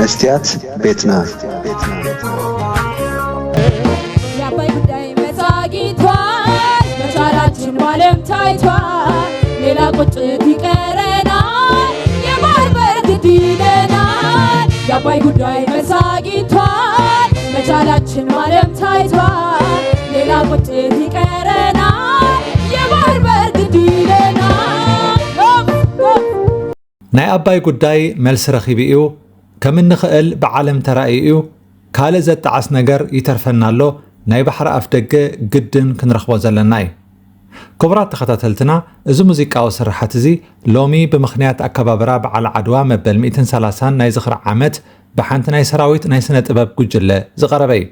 ስትያት ቤትና የአባይ ጉዳይ መሳጊቷል መቻላችን ባለም ታይቷል። ሌላ ቁጭት ይቀረናል የባህር በር ግድ ይለናል። የአባይ ጉዳይ መሳጊቷል መቻላችን ባለም ታይቷል። ሌላ ቁጭት ይቀረናል የባህር በር ግድ ይለናል። ናይ ኣባይ ጉዳይ መልሲ ረኺቡ እዩ። ከም እንኽእል ብዓለም ተራእዩ እዩ። ካልእ ዘጣዓስ ነገር ይተርፈና ኣሎ። ናይ ባሕሪ ኣፍ ደገ ግድን ክንረኽቦ ዘለና እዩ። ክቡራት ተኸታተልትና፣ እዚ ሙዚቃዊ ስርሓት እዚ ሎሚ ብምኽንያት ኣከባብራ በዓል ዓድዋ መበል ሚእትን ሰላሳን ናይ ዝኽሪ ዓመት ብሓንቲ ናይ ሰራዊት ናይ ስነ ጥበብ ጉጅለ ዝቐረበ እዩ።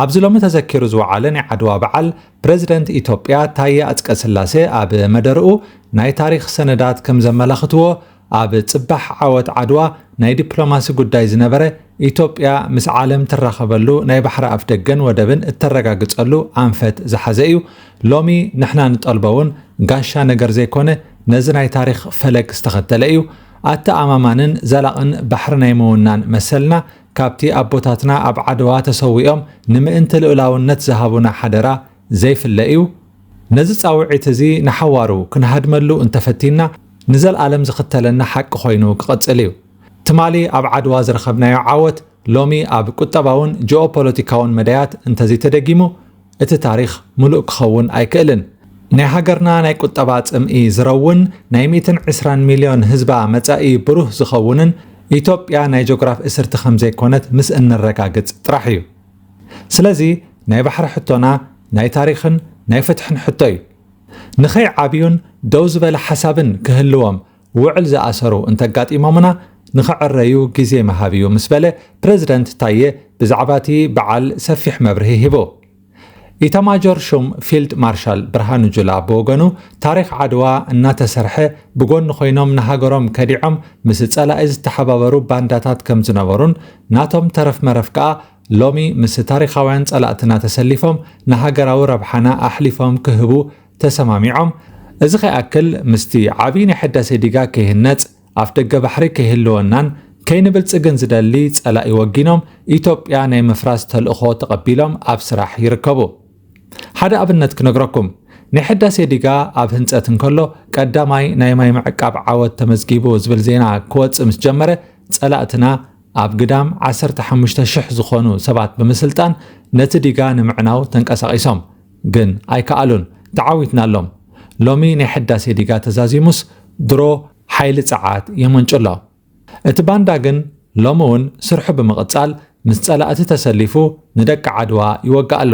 ኣብዚ ሎሚ ተዘኪሩ ዝወዓለ ናይ ዓድዋ በዓል ፕረዚደንት ኢትዮጵያ ታየ ኣፅቀስላሴ ኣብ መደርኡ ናይ ታሪኽ ሰነዳት ከም ዘመላኽትዎ ኣብ ፅባሕ ዓወት ዓድዋ ናይ ዲፕሎማሲ ጉዳይ ዝነበረ ኢትዮጵያ ምስ ዓለም ትራኸበሉ ናይ ባሕሪ ኣፍ ደገን ወደብን እተረጋግፀሉ ኣንፈት ዝሓዘ እዩ። ሎሚ ንሕና ንጠልቦ እውን ጋሻ ነገር ዘይኮነ ነዚ ናይ ታሪኽ ፈለግ ዝተኸተለ እዩ። ኣተኣማማንን ዘላቕን ባሕሪ ናይ ምውናን መሰልና ካብቲ ኣቦታትና ኣብ ዓድዋ ተሰዊኦም ንምእንቲ ልኡላውነት ዝሃቡና ሓደራ ዘይፍለ እዩ። ነዚ ጻውዒት እዚ ንሓዋሩ ክንሃድመሉ እንተፈቲና ንዘልኣለም ዝኽተለና ሓቂ ኮይኑ ክቕጽል እዩ። ትማሊ ኣብ ዓድዋ ዝረኸብናዮ ዓወት ሎሚ ኣብ ቁጠባውን ጂኦፖለቲካውን መዳያት እንተዘይተደጊሙ እቲ ታሪኽ ምሉእ ክኸውን ኣይክእልን። ናይ ሃገርና ናይ ቁጠባ ጽምኢ ዝረውን ናይ ሚእትን ዕስራን ሚልዮን ህዝባ መጻኢ ብሩህ ዝኸውንን ኢትዮጵያ ናይ ጆግራፍ እስርቲ ከም ዘይኮነት ምስ እነረጋግጽ ጥራሕ እዩ። ስለዚ ናይ ባሕሪ ሕቶና ናይ ታሪኽን ናይ ፍትሕን ሕቶ እዩ። ንኸይዓብዩን ደው ዝበለ ሓሳብን ክህልዎም ውዕል ዝኣሰሩ እንተጋጢሞምና ንኽዕረዩ ግዜ ምሃብ እዩ ምስ በለ ፕረዚደንት ታየ ብዛዕባ እቲ በዓል ሰፊሕ መብርሂ ሂቡ። ኢታማጆር ሹም ፊልድ ማርሻል ብርሃኑ ጁላ ብወገኑ ታሪኽ ዓድዋ እናተሰርሐ ብጎኒ ኮይኖም ንሃገሮም ከዲዖም ምስ ጸላኢ ዝተሓባበሩ ባንዳታት ከም ዝነበሩን ናቶም ተረፍ መረፍ ከኣ ሎሚ ምስ ታሪኻውያን ጸላእትና ተሰሊፎም ንሃገራዊ ረብሓና ኣሕሊፎም ክህቡ ተሰማሚዖም። እዚ ከይኣክል ምስቲ ዓብዪ ናይ ሕዳሴ ዲጋ ከይህነጽ ኣፍ ደገ ባሕሪ ከይህልወናን ከይንብልጽግን ዝደሊ ጸላኢ ወጊኖም ኢትዮጵያ ናይ ምፍራስ ተልእኾ ተቐቢሎም ኣብ ስራሕ ይርከቡ። ሓደ ኣብነት ክነግረኩም። ናይ ሕዳሴ ዲጋ ኣብ ህንጸት እንከሎ ቀዳማይ ናይ ማይ ምዕቃብ ዓወት ተመዝጊቡ ዝብል ዜና ክወጽእ ምስ ጀመረ ጸላእትና ኣብ ግዳም ዓሰርተ ሓሙሽተ ሽሕ ዝኾኑ ሰባት ብምስልጣን ነቲ ዲጋ ንምዕናው ተንቀሳቒሶም። ግን ኣይከኣሉን። ተዓዊትናሎም። ሎሚ ናይ ሕዳሴ ዲጋ ተዛዚሙስ ድሮ ሓይሊ ጸዓት የመንጩ ኣሎ። እቲ ባንዳ ግን ሎሚ እውን ስርሑ ብምቕጻል ምስ ጸላእቲ ተሰሊፉ ንደቂ ዓድዋ ይወግእ ኣሎ።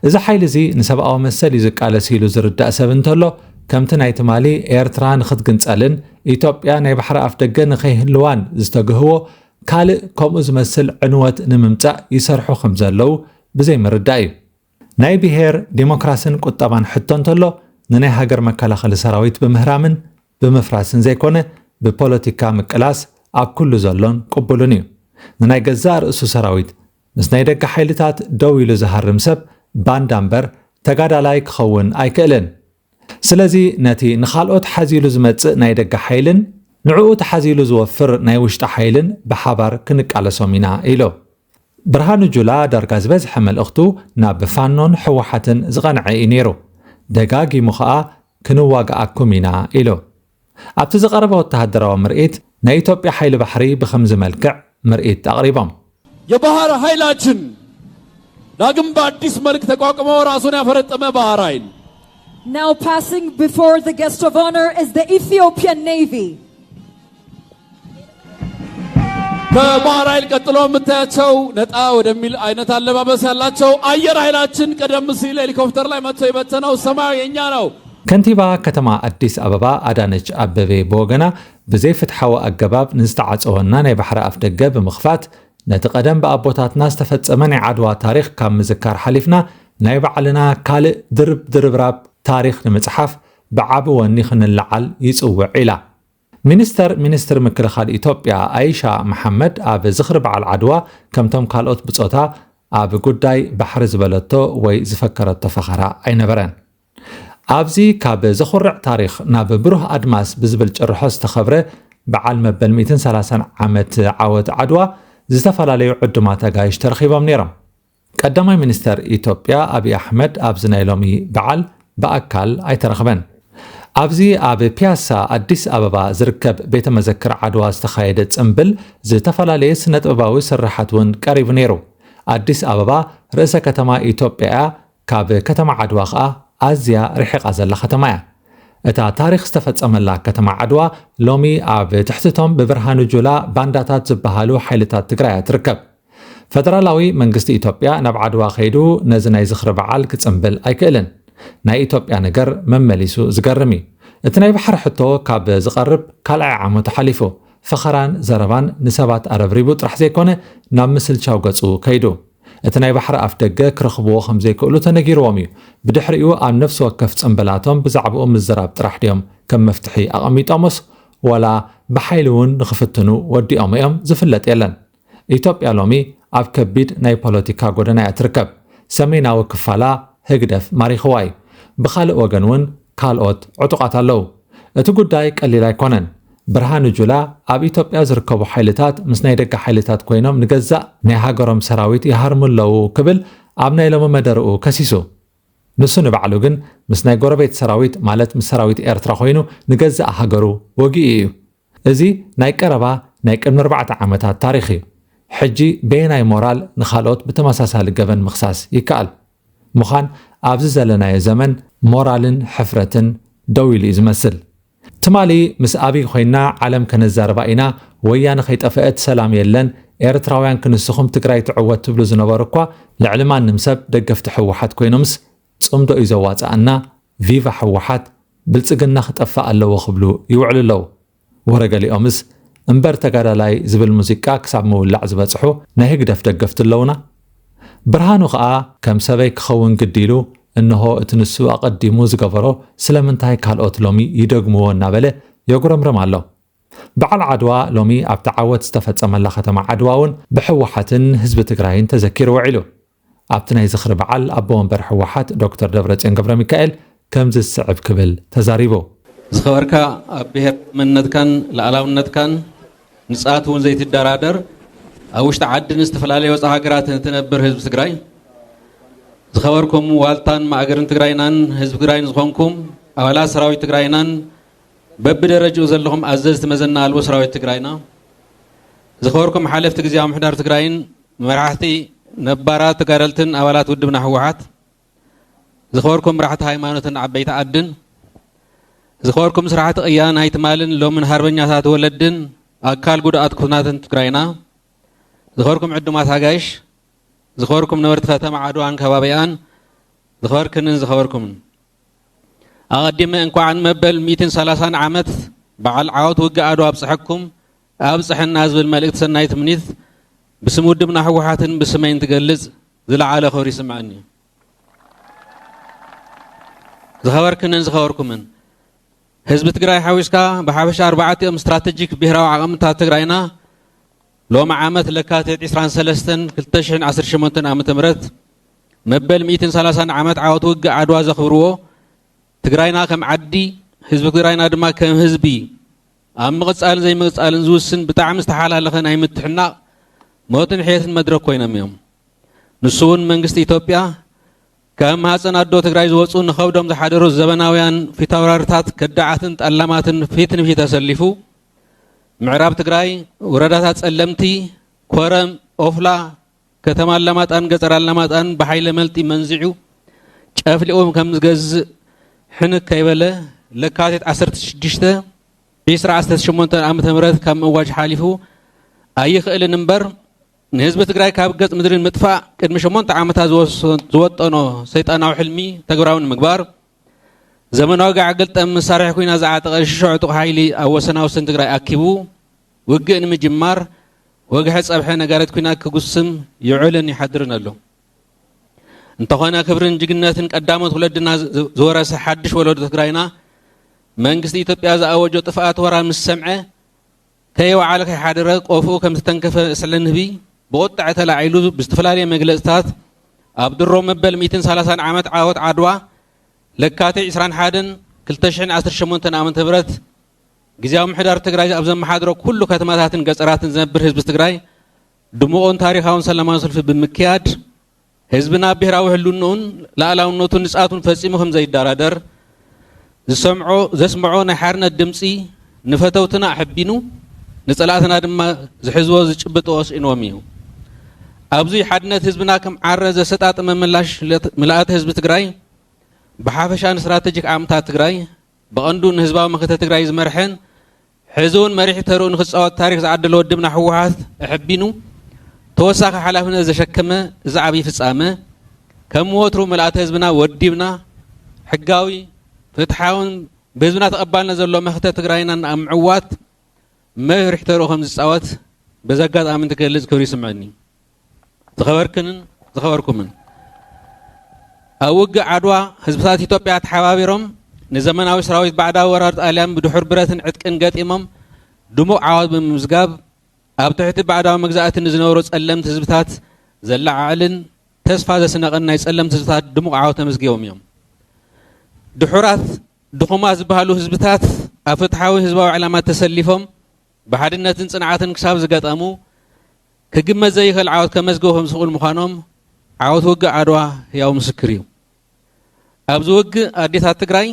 እዚ ሓይሊ እዚ ንሰብኣዊ መሰል እዩ ዝቃለስ ኢሉ ዝርዳእ ሰብ እንተሎ ከምቲ ናይ ትማሊ ኤርትራ ንኽትግንጸልን ኢትዮጵያ ናይ ባሕሪ ኣፍ ደገ ንኸይህልዋን ዝተግህዎ ካልእ ከምኡ ዝመስል ዕንወት ንምምጻእ ይሰርሑ ከም ዘለዉ ብዘይ ምርዳእ እዩ። ናይ ብሄር ዴሞክራስን ቁጠባን ሕቶ እንተሎ ንናይ ሃገር መከላኸሊ ሰራዊት ብምህራምን ብምፍራስን ዘይኮነ ብፖለቲካ ምቅላስ ኣብ ኩሉ ዘሎን ቅቡልን እዩ። ንናይ ገዛእ ርእሱ ሰራዊት ምስ ናይ ደገ ሓይልታት ደው ኢሉ ዝሃርም ሰብ ባንዳ እምበር ተጋዳላይ ክኸውን ኣይክእልን። ስለዚ ነቲ ንኻልኦት ሓዚሉ ዝመጽእ ናይ ደገ ሓይልን ንዕኡ ተሓዚሉ ዝወፍር ናይ ውሽጢ ሓይልን ብሓባር ክንቃለሶም ኢና ኢሉ። ብርሃኑ ጁላ ዳርጋ ዝበዝሐ መልእኽቱ ናብ ፋኖን ህወሓትን ዝቐንዐ እዩ ነይሩ። ደጋጊሙ ኸኣ ክንዋግኣኩም ኢና ኢሉ። ኣብቲ ዝቐረበ ወተሃደራዊ ምርኢት ናይ ኢትዮጵያ ሓይሊ ባሕሪ ብኸምዚ መልክዕ ምርኢት ኣቕሪቦም። የባህር ኃይላችን ዳግም በአዲስ መልክ ተቋቁሞ ራሱን ያፈረጠመ ባህር ኃይል Now passing before the guest of honor is the Ethiopian Navy. ከባህር ኃይል ቀጥሎ የምታያቸው ነጣ ወደሚል አይነት አለባበስ ያላቸው አየር ኃይላችን ቀደም ሲል ሄሊኮፕተር ላይ መጥቶ የበተነው ሰማዩ የኛ ነው። ከንቲባ ከተማ ኣዲስ ኣበባ ኣዳነች ኣበቤ ብወገና ብዘይፍትሓዊ ኣገባብ ንዝተዓፀወና ናይ ባሕሪ ኣፍ ደገ ብምኽፋት ነቲ ቀደም ብኣቦታትና ዝተፈፀመ ናይ ዓድዋ ታሪኽ ካብ ምዝካር ሓሊፍና ናይ ባዕልና ካልእ ድርብ ድርብራብ ታሪኽ ንምፅሓፍ ብዓቢ ወኒ ክንለዓል ይፅውዕ ኢላ። ሚኒስተር ሚኒስትሪ ምክልኻል ኢትዮጵያ ኣይሻ መሓመድ ኣብ ዝኽሪ በዓል ዓድዋ ከምቶም ካልኦት ብፆታ ኣብ ጉዳይ ባሕሪ ዝበለቶ ወይ ዝፈከረቶ ፈኸራ ኣይነበረን። ኣብዚ ካብ ዘኹርዕ ታሪኽ ናብ ብሩህ ኣድማስ ብዝብል ጭርሖ ዝተኸብረ በዓል መበል ሚእትን ሰላሳን ዓመት ዓወት ዓድዋ ዝተፈላለዩ ዕዱማት ኣጋይሽ ተረኺቦም ነይሮም። ቀዳማይ ሚኒስተር ኢትዮጵያ ኣብይ ኣሕመድ ኣብዚ ናይ ሎሚ በዓል ብኣካል ኣይተረኽበን። ኣብዚ ኣብ ፒያሳ ኣዲስ ኣበባ ዝርከብ ቤተ መዘክር ዓድዋ ዝተኻየደ ጽምብል ዝተፈላለየ ስነ ጥበባዊ ስርሓት እውን ቀሪቡ ነይሩ። ኣዲስ ኣበባ ርእሰ ከተማ ኢትዮጵያ እያ፣ ካብ ከተማ ዓድዋ ኸኣ ኣዝያ ርሒቓ ዘላ ከተማ እያ። እታ ታሪኽ ዝተፈጸመላ ከተማ ዓድዋ ሎሚ ኣብ ትሕቲ እቶም ብብርሃኑ ጁላ ባንዳታት ዝበሃሉ ሓይልታት ትግራይ እያ ትርከብ። ፈደራላዊ መንግስቲ ኢትዮጵያ ናብ ዓድዋ ከይዱ ነዚ ናይ ዝኽሪ በዓል ክጽምብል ኣይክእልን። ናይ ኢትዮጵያ ነገር መመሊሱ ዝገርም እዩ። እቲ ናይ ባሕሪ ሕቶ ካብ ዝቐርብ ካልኣይ ዓመቱ ሓሊፉ፣ ፈኸራን ዘረባን ንሰባት ኣረብሪቡ ጥራሕ ዘይኮነ ናብ ምስልቻው ገጹ ከይዱ። እቲ ናይ ባሕሪ ኣፍ ደገ ክረኽብዎ ከም ዘይክእሉ ተነጊርዎም እዩ። ብድሕሪኡ ኣብ ነፍሲ ወከፍ ጽምብላቶም ብዛዕባኡ ምዝራብ ጥራሕ ድዮም ከም መፍትሒ ኣቐሚጦሞስ፣ ዋላ ብሓይሊ እውን ንኽፍትኑ ወዲኦም እዮም ዝፍለጥ የለን። ኢትዮጵያ ሎሚ ኣብ ከቢድ ናይ ፖለቲካ ጎደና እያ ትርከብ። ሰሜናዊ ክፋላ ህግደፍ ማሪኽዋ እዩ። ብኻልእ ወገን እውን ካልኦት ዕጡቓት ኣለዉ። እቲ ጉዳይ ቀሊል ኣይኮነን። ብርሃኑ ጁላ ኣብ ኢትዮጵያ ዝርከቡ ሓይልታት ምስ ናይ ደገ ሓይልታት ኮይኖም ንገዛእ ናይ ሃገሮም ሰራዊት ይሃርሙ ኣለዉ ክብል ኣብ ናይ ሎሚ መደርኡ ከሲሱ። ንሱ ንባዕሉ ግን ምስ ናይ ጎረቤት ሰራዊት ማለት ምስ ሰራዊት ኤርትራ ኮይኑ ንገዛእ ሃገሩ ወጊኡ እዩ። እዚ ናይ ቀረባ ናይ ቅድሚ ኣርባዕተ ዓመታት ታሪኽ እዩ። ሕጂ በየናይ ሞራል ንኻልኦት ብተመሳሳሊ ገበን ምኽሳስ ይከኣል? ምዃን ኣብዚ ዘለናዮ ዘመን ሞራልን ሕፍረትን ደው ኢሉ እዩ ዝመስል። ትማሊ ምስ ኣብይ ኮይና ዓለም ከነዛርባ ኢና፣ ወያነ ከይጠፈአት ሰላም የለን፣ ኤርትራውያን ክንስኹም ትግራይ ትዕወት ትብሉ ዝነበሩ እኳ ልዕሊ ማንም ሰብ ደገፍቲ ህወሓት ኮይኖምስ ጽምዶ እዩ ዘዋፅኣና፣ ቪቫ ህወሓት፣ ብልጽግና ክጠፍእ ኣለዎ ክብሉ ይውዕሉ ኣለዉ። ወረ ገሊኦምስ እምበር ተጋዳላይ ዝብል ሙዚቃ ክሳብ ምውላዕ ዝበጽሑ ናይ ህግደፍ ደገፍቲ ኣለዉና። ብርሃኑ ኸኣ ከም ሰበይ ክኸውን ግዲ ኢሉ እንሆ እቲ ንሱ ኣቐዲሙ ዝገበሮ ስለምንታይ ካልኦት ሎሚ ይደግምዎ እናበለ የጉረምርም ኣሎ። በዓል ዓድዋ ሎሚ ኣብቲ ዓወት ዝተፈጸመላ ከተማ ዓድዋ እውን ብህወሓትን ህዝቢ ትግራይን ተዘኪሩ ውዒሉ። ኣብቲ ናይ ዝኽሪ በዓል ኣቦ ወንበር ህወሓት ዶክተር ደብረጽዮን ገብረ ሚካኤል ከምዚ ዝስዕብ ክብል ተዛሪቡ። ዝኸበርካ ኣብ ብሔር መንነትካን ሉዓላውነትካን ንጻት እውን ዘይትደራደር ኣብ ውሽጢ ዓድን ዝተፈላለየ ወጻኢ ሃገራትን እትነብር ህዝቢ ትግራይ፣ ዝኸበርኩም ዋልታን ማእገርን ትግራይናን ህዝቢ ትግራይን ዝኾንኩም ኣባላት ሰራዊት ትግራይናን በብደረጃኡ ዘለኹም ኣዘዝቲ መዘና ኣልቦ ሰራዊት ትግራይና፣ ዝኸበርኩም ሓለፍቲ ግዝያዊ ምምሕዳር ትግራይን መራሕቲ ነባራት ተጋደልትን ኣባላት ውድብና ህወሓት፣ ዝኸበርኩም መራሕቲ ሃይማኖትን ዓበይቲ ዓድን፣ ዝኸበርኩም ስራሕቲ ቅያ ናይ ትማልን ሎምን ሃርበኛታት ወለድን ኣካል ጉድኣት ኩናትን ትግራይና፣ ዝኸበርኩም ዕዱማት ኣጋይሽ፣ ዝኸበርኩም ነበርቲ ከተማ ዓድዋን ከባቢኣን፣ ዝኸበርክንን ዝኸበርኩምን። ኣቐዲመ እንኳዕ ንመበል ሚእትን ሰላሳን ዓመት በዓል ዓወት ውግእ ዓድዋ ኣብፀሐኩም ኣብፀሐና ዝብል መልእክቲ ሰናይ ትምኒት ብስም ውድብና ህወሓትን ብስመይን ትገልጽ ዝለዓለ ክብሪ ይስምዐኒ። ዝኸበርክንን ዝኸበርኩምን፣ ህዝቢ ትግራይ ሓዊስካ ብሓፈሻ ኣርባዕቲኦም ስትራቴጂክ ብሄራዊ ዓቕምታት ትግራይና ሎሚ ዓመት ለካቲት ዕስራን ሰለስተን ክልተ ሽሕን ዓሰርተ ሸሞንተን ዓመተ ምህረት መበል ሚእትን ሰላሳን ዓመት ዓወት ውግእ ዓድዋ ዘኽብርዎ፣ ትግራይና ከም ዓዲ፣ ህዝቢ ትግራይና ድማ ከም ህዝቢ ኣብ ምቕጻልን ዘይምቕጻልን ዝውስን ብጣዕሚ ዝተሓላለኸ ናይ ምትሕናቕ ሞትን ሕየትን መድረክ ኮይኖም እዮም። ንሱ እውን መንግስቲ ኢትዮጵያ ካብ ማህፀን ኣዶ ትግራይ ዝወፁ ንኸብዶም ዝሓደሩ ዘበናውያን ፊታውራሪታት ከዳዓትን ጠላማትን ፊት ንፊት ኣሰሊፉ ምዕራብ ትግራይ ወረዳታት ጸለምቲ፣ ኮረም፣ ኦፍላ፣ ከተማ ኣላማጣን ገጠር ኣላማጣን ብሓይለ መልጢ መንዚዑ ጨፍሊቑ ከም ዝገዝእ ሕንክ ከይበለ ለካቲት ዓሰርተ ሽዱሽተ ዕስራ ዓሰርተ ሸሞንተ ዓመተ ምህረት ካብ ምእዋጅ ሓሊፉ ኣይኽእልን እምበር ንህዝቢ ትግራይ ካብ ገጽ ምድሪ ንምጥፋእ ቅድሚ ሸሞንተ ዓመታት ዝወሰ-፣ ዝወጠኖ ሰይጣናዊ ሕልሚ ተግባራዊ ንምግባር ዘመናዊ ጋዕ ገልጠም መሳርሒ ኩናት ዝዓጠቐ ሽሾ ዕጡቕ ሓይሊ ኣብ ወሰናውሰን ትግራይ ኣኪቡ ውግእ ንምጅማር ወግሐ ጸብሐ ነጋሪት ኩናት ክጉስም ይውዕልን ይሓድርን ኣሎ። እንተኾነ ክብርን ጅግነትን ቀዳሞት ወለድና ዝ-፣ ዝወረሰ ሓድሽ ወለዶ ትግራይና መንግስቲ ኢትዮጵያ ዝኣወጆ ጥፍኣት ወራር ምስ ሰምዐ ከይወዓለ ከይሓደረ ቆፍኡ ከም ዝተንከፈ ስለ ንህቢ ብቁጥዐ ተላዒሉ ብዝተፈላለየ መግለጽታት ኣብ ድሮ መበል ሚእትን ሰላሳን ዓመት ዓወት ዓድዋ ለካቲት ዕስራን ሓደን ክልተ ሽሕን ዓሰርተ ሸሞንተን ዓመተ ምህረት ግዝያዊ ምሕዳር ትግራይ ኣብ ዘመሓድሮ ኩሉ ከተማታትን ገፀራትን ዝነብር ህዝቢ ትግራይ ድሙቕን ታሪኻውን ሰላማዊ ሰልፊ ብምክያድ ህዝብና ብሄራዊ ህልውንኡን ሉዓላውነቱን ንፅኣቱን ፈፂሙ ከም ዘይደራደር ዝሰምዖ ዘስምዖ ናይ ሓርነት ድምፂ ንፈተውትና ኣሕቢኑ ንፀላእትና ድማ ዝሕዝዎ ዝጭብጥዎ ስኢንዎም እዩ። ኣብዚ ሓድነት ህዝብና ከም ዓረ ዘሰጣጥመ ምላሽ ምልኣተ ህዝቢ ትግራይ ብሓፈሻ ንስትራተጂክ ዓቕምታት ትግራይ ብቐንዱ ንህዝባዊ መኸተ ትግራይ ዝመርሐን ሕዚ እውን መሪሕ ተርኡ ንክፃወት ታሪክ ዝዓደለ ወድብና ህወሓት ኣሕቢኑ ተወሳኺ ሓላፍነት ዘሸከመ እዚ ዓብዪ ፍፃመ ከም ወትሩ ምልኣተ ህዝብና ወዲብና ሕጋዊ ፍትሓውን ብህዝብና ተቐባልነት ዘለዎ መኸተ ትግራይና ኣብ ምዕዋት መሪሕ ተርኡ ከም ዝፃወት በዚ ኣጋጣሚ እንትገልፅ ክብሪ ይስምዐኒ። ዝኸበርክንን ዝኸበርኩምን ኣብ ውግእ ዓድዋ ህዝብታት ኢትዮጵያ ተሓባቢሮም ንዘመናዊ ሰራዊት ባዕዳዊ ወራር ጣልያን ብድሑር ብረትን ዕጥቅን ገጢሞም ድሙቕ ዓወት ብምምዝጋብ ኣብ ትሕቲ ባዕዳዊ መግዛእቲ ንዝነበሩ ጸለምቲ ህዝብታት ዘለዓዕልን ተስፋ ዘስነቐን ናይ ጸለምቲ ህዝብታት ድሙቕ ዓወት ተመዝጊቦም እዮም። ድሑራት ድኹማት ዝበሃሉ ህዝብታት ኣብ ፍትሓዊ ህዝባዊ ዕላማ ተሰሊፎም ብሓድነትን ጽንዓትን ክሳብ ዝገጠሙ ክግመት ዘይኽእል ዓወት ከመዝግቡ ከም ዝኽእሉ ምዃኖም ዓወት ውግእ ዓድዋ ህያው ምስክር እዩ። ኣብዚ ውግእ ኣዴታት ትግራይ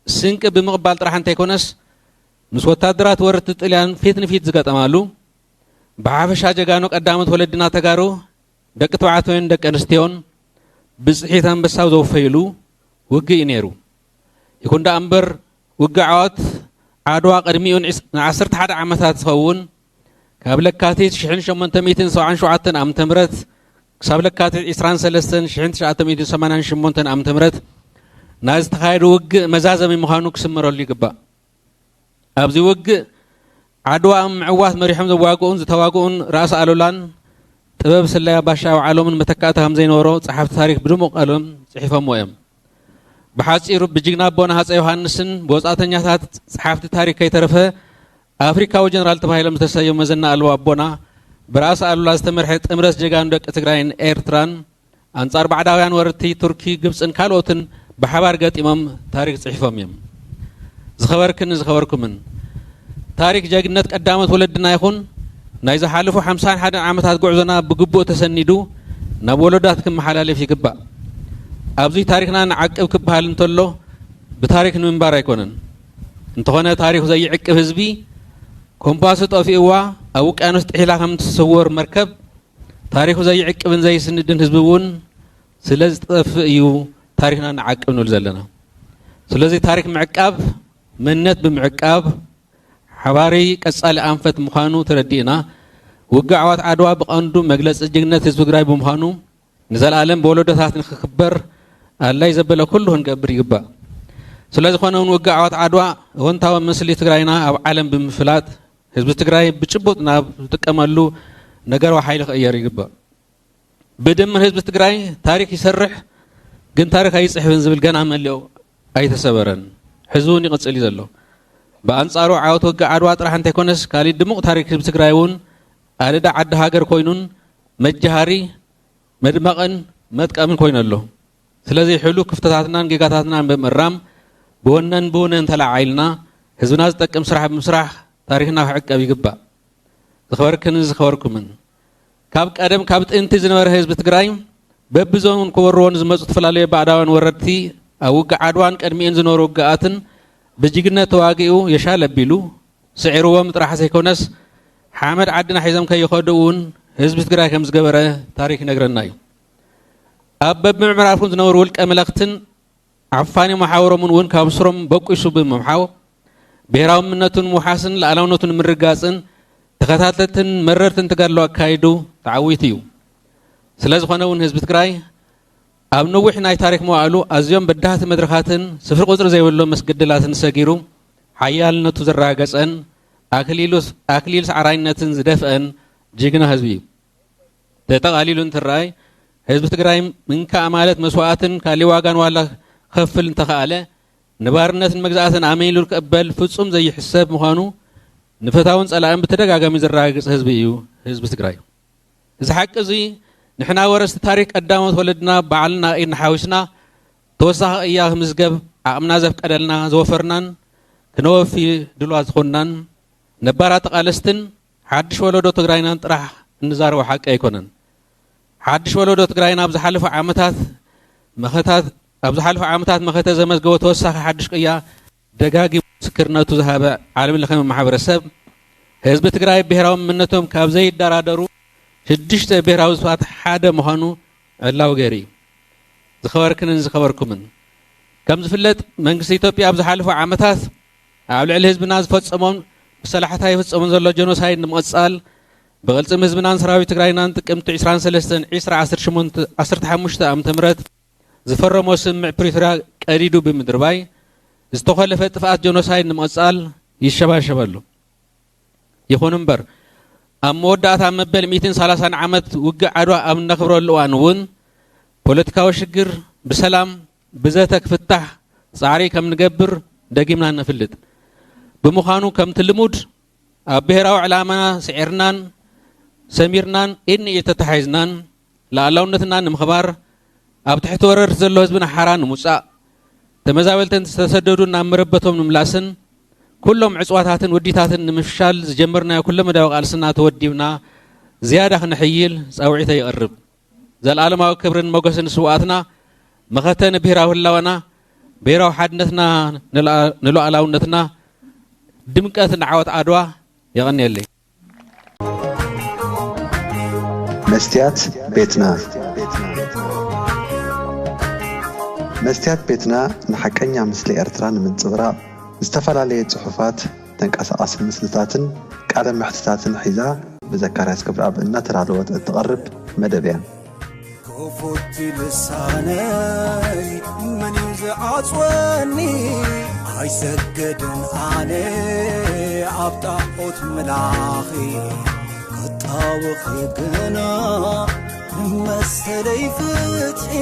ስንቂ ብምቕባል ጥራሕ እንተይኮነስ ምስ ወታደራት ወረርቲ ጥልያን ፊት ንፊት ዝገጠማሉ ብሓፈሻ ጀጋኑ ቀዳሞት ወለድና ተጋሩ ደቂ ተባዕትዮን ደቂ ኣንስትዮን ብፅሒት ኣንበሳው ዘወፈይሉ ውግእ እዩ ነይሩ። ይኹን ደኣ እምበር ውግእ ዓወት ዓድዋ ቅድሚኡ ንዓሰርተ ሓደ ዓመታት ዝኸውን ካብ ለካቲት ሽሕን ሸሞንተ ሚእትን ሰብዓን ሸውዓተን ዓመተ ምህረት ክሳብ ለካቲት ዕስራን ሰለስተን ሽሕን ትሽዓተ ሚእትን ሰማንያን ሸሞንተን ዓመተ ምህረት ናይ ዝተኻየደ ውግእ መዛዘሚ ምዃኑ ክስመረሉ ይግባእ። ኣብዚ ውግእ ዓድዋ ኣብ ምዕዋት መሪሖም ዘዋግኡን ዝተዋግኡን ራእሲ ኣሉላን ጥበብ ስለያ ባሻ ኣውዓሎምን መተካእታ ከም ዘይነበሮ ጸሓፍቲ ታሪክ ብድሙቕ ቀለም ጽሒፎምዎ እዮም። ብሓጺሩ ብጅግና ኣቦና ሃፀይ ዮሃንስን ብወጻእተኛታት ጸሓፍቲ ታሪክ ከይተረፈ ኣፍሪካዊ ጀነራል ተባሂሎም ዝተሰየሙ መዘና ኣልቦ ኣቦና ብራእሲ ኣሉላ ዝተመርሐ ጥምረት ጀጋኑ ደቂ ትግራይን ኤርትራን ኣንጻር ባዕዳውያን ወረርቲ ቱርኪ፣ ግብጽን ካልኦትን ብሓባር ገጢሞም ታሪክ ጽሒፎም እዮም። ዝኸበርክን ዝኸበርኩምን ታሪክ ጀግንነት ቀዳሞት ወለድና ይኹን ናይ ዝሓለፉ ሓምሳን ሓደን ዓመታት ጉዕዞና ብግቡእ ተሰኒዱ ናብ ወለዶታት ክመሓላለፍ ይግባእ። ኣብዚ ታሪክና ንዓቅብ ክበሃል እንተሎ ብታሪክ ንምንባር ኣይኮነን። እንተኾነ ታሪኹ ዘይዕቅብ ህዝቢ ኮምፓሱ ጠፊእዋ ኣብ ውቅያኖስ ጥሒላ ከም ትስወር መርከብ ታሪኹ ዘይዕቅብን ዘይስንድን ህዝቢ እውን ስለ ዝጠፍእ እዩ ታሪክና ንዓቅብ ንብል ዘለና። ስለዚ ታሪክ ምዕቃብ መንነት ብምዕቃብ ሓባሪ ቀጻሊ ኣንፈት ምዃኑ ተረዲእና ውግእ ዓዋት ዓድዋ ብቐንዱ መግለጺ ጅግነት ህዝቢ ትግራይ ብምዃኑ ንዘለኣለም ብወለዶታት ንክክበር ኣድላይ ዘበለ ኩሉ ክንገብር ይግባእ። ስለዝኾነ እውን ውግእ ዓዋት ዓድዋ እወንታዊ ምስሊ ትግራይና ኣብ ዓለም ብምፍላጥ ህዝቢ ትግራይ ብጭቡጥ ናብ ዝጥቀመሉ ነገራዊ ሓይሊ ክቕየር ይግባእ። ብድምር ህዝቢ ትግራይ ታሪክ ይሰርሕ ግን ታሪክ ኣይፅሕፍን ዝብል ገና መሊኡ ኣይተሰበረን። ሕዚ እውን ይቕፅል እዩ ዘሎ። ብኣንፃሩ ዓወት ውግእ ዓድዋ ጥራሕ እንተይኮነስ ካሊእ ድሙቕ ታሪክ ህዝቢ ትግራይ እውን ኣደዳ ዓዲ ሃገር ኮይኑን መጃሃሪ መድመቕን መጥቀምን ኮይኑ ኣሎ። ስለዚ ሕሉፍ ክፍተታትናን ጌጋታትናን ብምእራም ብወነን ብውነን ተለዓዒልና ህዝብና ዝጠቅም ስራሕ ብምስራሕ ታሪክና ክዕቀብ ይግባእ። ዝኸበርክንን ዝኸበርኩምን ካብ ቀደም ካብ ጥንቲ ዝነበረ ህዝቢ ትግራይ በብዞኑን ክወርዎ ንዝመፁ ዝተፈላለዩ ባዕዳውያን ወረድቲ ኣብ ውግእ ዓድዋን ቅድሚኡን ዝነበሩ ውግኣትን ብጅግነት ተዋጊኡ የሻል ኣቢሉ ስዒርዎም ጥራሕ ዘይኮነስ ሓመድ ዓድና ሒዞም ከይኸዱ እውን ህዝቢ ትግራይ ከም ዝገበረ ታሪክ ይነግረና እዩ። ኣብ በብምዕራፉን ዝነበሩ ውልቀ መለኽትን ዓፋኒ መሓውሮምን እውን ካብ ስሮም በቂሱ ብምምሓው ብሄራዊ መንነቱን ምውሓስን ሉዓላውነቱን ምርግጋፅን ተኸታተልትን መረርትን ተጋድሎ ኣካይዱ ተዓዊቱ እዩ። ስለዝኾነ እውን ህዝቢ ትግራይ ኣብ ነዊሕ ናይ ታሪክ መዋእሉ ኣዝዮም በዳህቲ መድረኻትን ስፍሪ ቁፅሪ ዘይብሎም መስገደላትን ሰጊሩ ሓያልነቱ ዘረጋገፀን ኣክሊሉ ኣክሊል ሰዓራይነትን ዝደፍአን ጅግና ህዝቢ እዩ። ተጠቓሊሉ እንትረኣይ ህዝቢ ትግራይ ምንካእ ማለት መስዋእትን ካሊእ ዋጋን ዋላ ክኸፍል እንተኸኣለ ንባርነትን መግዛእትን ኣመይሉ ክቕበል ፍፁም ዘይሕሰብ ምዃኑ ንፈታውን ፀላእን ብተደጋጋሚ ዘረጋግፅ ህዝቢ እዩ ህዝቢ ትግራይ። እዚ ሓቂ እዚ ንሕና ወረስቲ ታሪክ ቀዳሞት ወለድና ባዕልና ኢድና ሓዊስና ተወሳኺ ቅያ ክምዝገብ ዓቕምና ዘፍቀደልና ዝወፈርናን ክነወፊ ድልዋት ዝኾንናን ነባራት ተቓለስትን ሓድሽ ወለዶ ትግራይናን ጥራሕ እንዛረቦ ሓቂ ኣይኮነን። ሓድሽ ወለዶ ትግራይና ኣብ ዝሓለፉ ዓመታት መኸታት ኣብ ዝሓለፉ ዓመታት መኸተ ዘመዝገቦ ተወሳኺ ሓድሽ ቅያ ደጋጊሙ ምስክርነቱ ዝሃበ ዓለም ለኸ ማሕበረሰብ፣ ህዝቢ ትግራይ ብሄራዊ መንነቶም ካብ ዘይደራደሩ ሽዱሽተ ብሄራዊ ህዝብታት ሓደ ምዃኑ ዕላዊ ገይሩ እዩ። ዝኸበርክንን ዝኸበርኩምን፣ ከም ዝፍለጥ መንግስቲ ኢትዮጵያ ኣብ ዝሓለፉ ዓመታት ኣብ ልዕሊ ህዝብና ዝፈጸሞን ብሰላሕታ ይፍጸሞን ዘሎ ጀኖሳይድ ንምቕጻል ብቕልጽም ህዝብናን ሰራዊት ትግራይናን ጥቅምቲ ዕስራን ሰለስተን ዕስራ ዓሰርተ ሸሞንተ ዓሰርተ ሓሙሽተ ዓመተ ምህረት ዝፈረሞ ስምምዕ ፕሪቶርያ ቀዲዱ ብምድርባይ ዝተኾለፈ ጥፍኣት ጀኖሳይድ ንምቕጻል ይሸባሸበሉ። ይኹን እምበር ኣብ መወዳእታ መበል ሚእትን ሰላሳን ዓመት ውግእ ዓድዋ ኣብ እነኽብረሉ እዋን እውን ፖለቲካዊ ሽግር ብሰላም ብዘተ ክፍታሕ ጻዕሪ ከም ንገብር ደጊምና ነፍልጥ። ብምዃኑ ከምቲ ልሙድ ኣብ ብሄራዊ ዕላማና ስዒርናን ሰሚርናን ኢድ ንኢድ ተተሓሒዝናን ሉዓላውነትና ንምኽባር ኣብ ትሕቲ ወረርቲ ዘሎ ህዝብና ሓራ ንምውጻእ ተመዛበልትን ዝተሰደዱ ናብ መረበቶም ንምምላስን ኩሎም ዕጽዋታትን ውዲታትን ንምፍሻል ዝጀመርናዮ ኩለመዳያዊ ቃልስና ተወዲብና ዝያዳ ክነሕይል ጻውዒተ ይቕርብ። ዘልኣለማዊ ክብርን ሞገስን ስውኣትና፣ መኸተ ንብሄራዊ ህላወና፣ ብሄራዊ ሓድነትና፣ ንሉዓ- ንሉዓላውነትና፣ ድምቀት ንዓወት ዓድዋ። የቐንየለይ። መስትያት ቤትና። መስትያት ቤትና ንሓቀኛ ምስሊ ኤርትራ ንምንጽብራቕ ዝተፈላለየ ጽሑፋት፣ ተንቀሳቓሲ ምስልታትን ቃለ መሕትታትን ሒዛ ብዘካርያስ ክብረኣብ እናተዳለወት እትቐርብ መደብ እያ። ክፉት ልሳነይ መን እዩ ዝዓጽወኒ? ኣይሰግድን ኣነ ኣብ ጣዖት ምላኺ ክጣወኺ ግና ንመሰለይ ፍትሒ